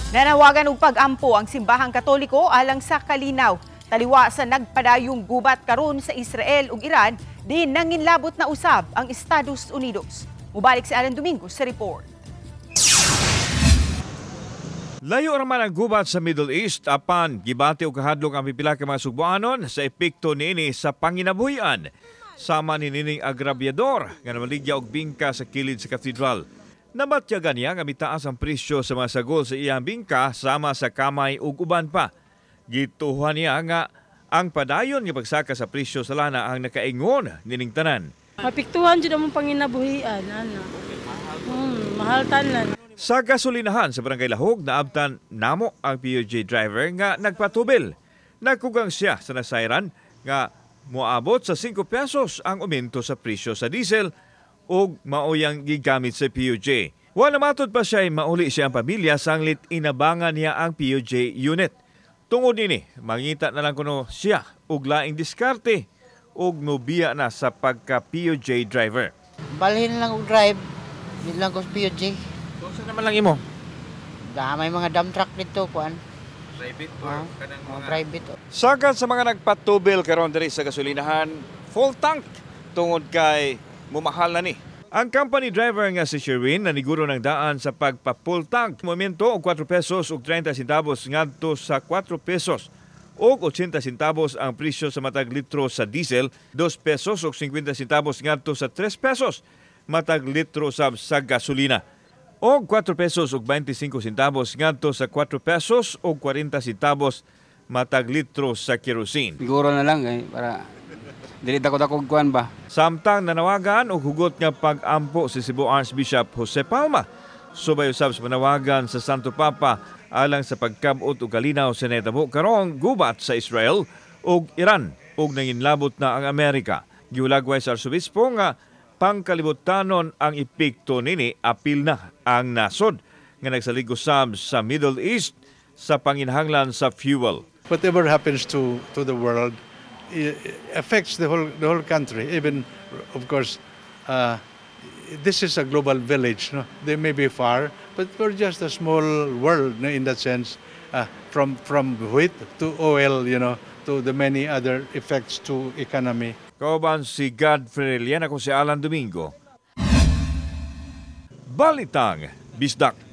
Nanawagan og pag-ampo ang Simbahang Katoliko alang sa kalinaw. Taliwa sa nagpadayong gubat karon sa Israel ug Iran, di nanginlabot na usab ang Estados Unidos. Mubalik si Alan Domingo sa report. Layo raman ang gubat sa Middle East apan gibati og kahadlok ang pipila ka mga Sugboanon sa epekto niini sa panginabuhian. Sama ni nining agrabyador nga namaligya og bingka sa kilid sa katedral. Nabatyagan niya nga mitaas ang presyo sa mga sagol sa iyang bingka sama sa kamay ug uban pa. Gituhan niya nga ang padayon nga pagsaka sa presyo sa lana ang nakaingon nining tanan. Mapiktuhan jud among panginabuhian ana. Mahal tanan. Sa gasolinahan sa Barangay Lahog, naabtan namo ang PUJ driver nga nagpatubil. Nagkugang siya sa nasayran nga moabot sa 5 pesos ang aumento sa presyo sa diesel ug mauyang gigamit sa PUJ. Wala matod pa siya mauli siya ang pamilya sanglit inabangan niya ang PUJ unit. Tungod nini, mangita na lang kuno siya og laing diskarte ug mobiya na sa pagka PUJ driver. Balhin lang og drive, di lang ko sa PUJ. Unsa naman lang imo? Damay mga dump truck dito kuan. Private? Kanang mga private. Sagad sa mga nagpatubil karon diri sa gasolinahan, full tank tungod kay mumahal na ni. Ang company driver nga si Sherwin naniguro ng daan sa pagpa-full tank. Momento og 4 pesos ug 30 centavos ngadto sa 4 pesos ug 80 centavos ang presyo sa matag litro sa diesel, 2 pesos ug 50 centavos ngadto sa 3 pesos matag litro sab sa gasolina. Og 4 pesos ug 25 centavos ngadto sa 4 pesos ug 40 centavos matag litro sa kerosene. Siguro na lang eh, para dili dako-dako kuan ba. Samtang nanawagan og hugot nga pag-ampo si Cebu Archbishop Jose Palma. Subay usab sa panawagan sa Santo Papa alang sa pagkabot og kalinaw sa nahitabo karong gubat sa Israel ug Iran ug nanginlabot na ang Amerika. Giulagway sa Arsobispo nga pangkalibutanon ang epekto nini, apil na ang nasod nga nagsalig usab sa Middle East sa panginhanglan sa fuel. Whatever happens to the world affects the whole country. Even, of course, this is a global village. No? They may be far, but we're just a small world, no, in that sense. From wheat to oil, to the many other effects to economy. Kauban si Godfrey Relian, ako si Alan Domingo. Balitang Bisdak.